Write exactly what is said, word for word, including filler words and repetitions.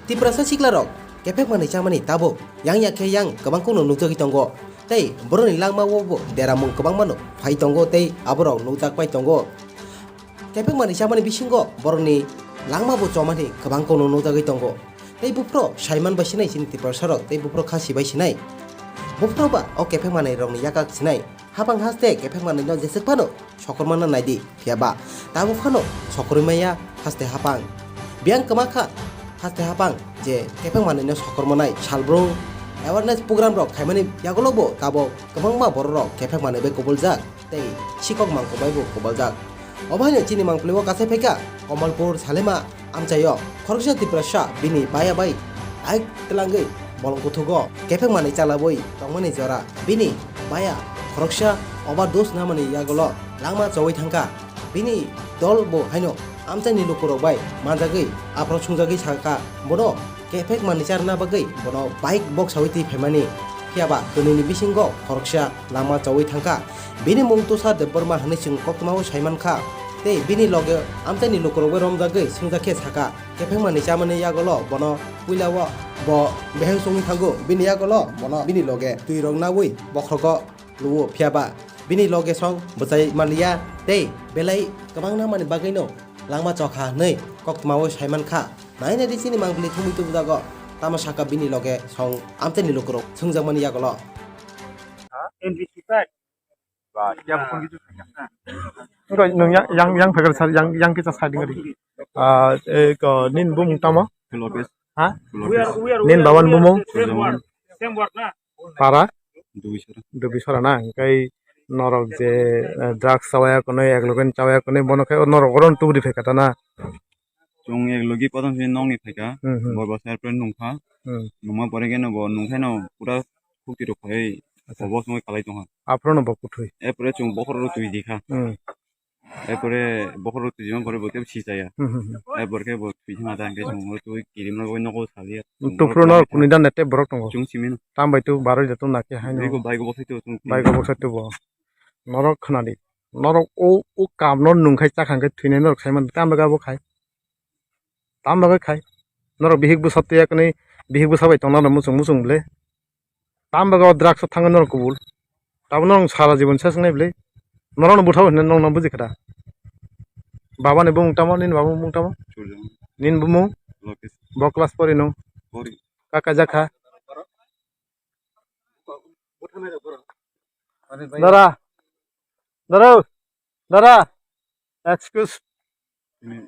Tiprasa siklarok kephek manwi chamani tabuk yang ya khe yang kwbang kokno nukjagwi tongo. Tei borokni langmao bo deramung kwbangmano phai tongo tei aborok nukjak pai tongo. Kephek manwi chamani bisingo borokni langma bo chomani kwbang kokno nukjagwi tongo. Tei buphuru saiman bai sinai chini Tiprasarok tei buphuru khasi bai sinai. Buphuru ba o kephek manwi rokni yakak sinai. Hapang haste kephek manwi no jeswk phano sokormana naidi, phiya ba tabuk phano sokorwi maya haste hapang. Biyang kwma kha haste hapang je kephek manwi no sokormanai salbrung awareness program rok khaimani yagulo bo tabuk kwbangma borok rok kephek manwi bai kubuljak tei sikok mangkuk bai bo kubuljak. Obo haino chini mangpili o kasai phaikha Kamalpur Salema amchaio khoroksa Tiprasa bini baya bai bike twlangwi bolong kuthugo kephek manwi chalabwi tongmani jora bini baya khoroksa overdose namani yagulo langma chowi thangkha. Bini dol bo haino amchaini lukurok bai manjagwi aphro sungjagwi sakha bono kephek manwi charna bagwi bono bike boksawi twi phaimani. Phiya ba kwnwini bisingo khoroksa langma chowi thangkha. Bini mung Tushar Debbarma hwnwi chwng koktwmao sai mankha. Tei bini loge amchaini lukurokbai romjagwi swngjak khe sakha, kephek manwi chamani yagulo bono puila o bo beheng chongwi thango. Bini yagulo bono bini loge twirok naui bokhrogo luo, phiya ba bini loge song bwchai manliya tei belai kwbangna mani bagwino langma chokha hwnwi koktwmao sai mankha. Nainai di chini mangpili thumwi tubujago, tamo sakha bini loge song amchaini lukurok swngjakmani yagulo. Wngkha nwng yang, yang, yang phaikar sar, yang, yang kisa side wngkha di. Ah, eh, ko, nini bumung tamo? Lokesh. Ha? Lokesh. Nini baba ni bumung? Surjamohan. Para? Dubisora. Dubisora na, hingkai norok je, eh, drugs chawaya kunui, eglogen chawaya kunui, bono khe norok oro tubudi phaikha ta na? Chwng eglogi prothom se nokni phaikha, hmm, hmm, borba se apre nungkha, hmm, nungma pore khe no bo nungkhe no pura khukti rok khai, acha, obo songwi kalai tongkha. Aphuru no bo kuthwi. Epore chwng bokhorok rok twi dikha. Hmm. Epore bokhorok twijima pore bo tei si chaya. Hmm, hmm, hmm. Epore khe bo twijima ta hingke chwng twi kirim rok nogo saliya. Tupru no kuni dan nete borok tongo. Chwng simi no. Tam bai tu baroi da tong na khe hai no. Baigo, baigo boksa tu chwng. Baigo boksa tu bo. Norok khna di. Norok o, o kam no nung khai chakha hingke thwinai norok sai man tam bai bo khai. Tam bagwi khai? Norok bihik bwsa twiya kwnwi, bihik bwsa bai tongna muchung muchung bwle. Tam bagwi o drugs o thangwi norok kubul. Tabuk norok sara jibon se swngnai bwle. Norokno bwthao hinwi norokno buji kha da? Baba ni bumung tamo, nini baba ni bumung tamo? Surjamon. Nini bumung? Lokesh. Bo class pori no? Pori. Kaka jakha? Dara. Dara. Dara. Excuse. Ini